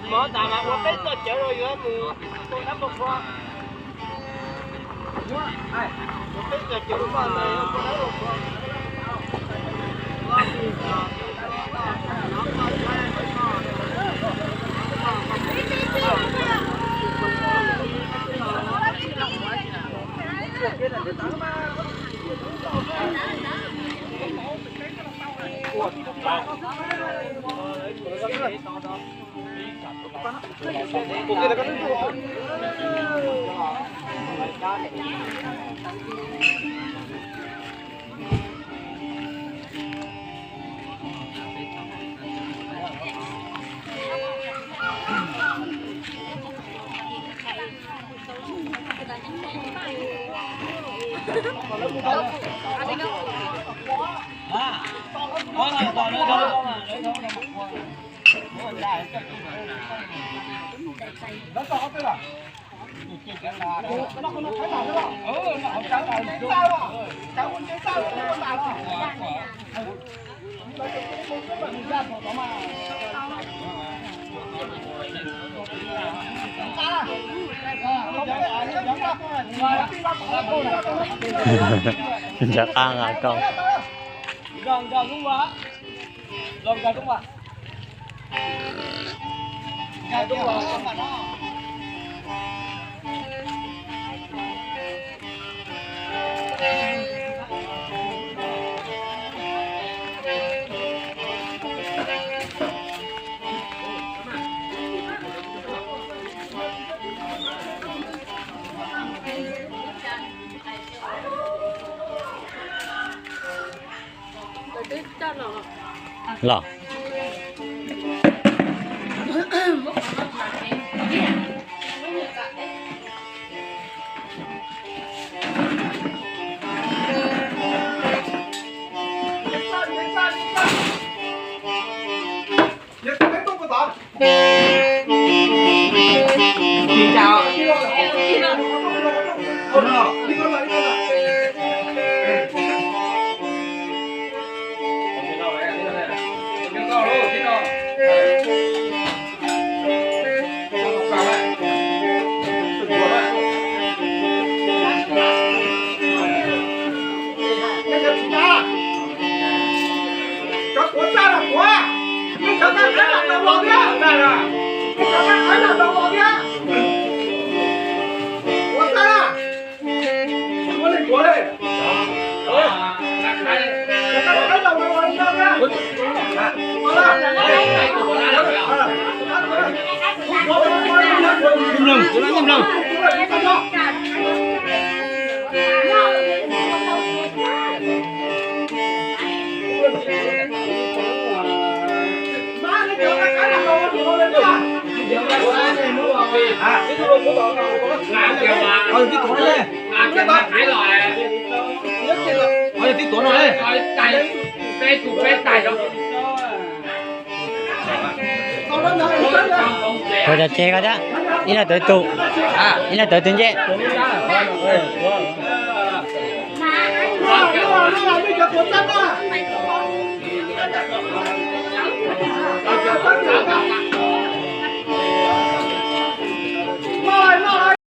Mov tas mas ua peb txoj cawv rau yuav mus ua dab ua qhua. Ua peb txoj cawv rau koj ntawd ua dab ua qhua. Ntshai qab nqa koj. Los. Koj cov tseg koj thiab, ib leeg tawv tus, ib leeg tawv tus ncej.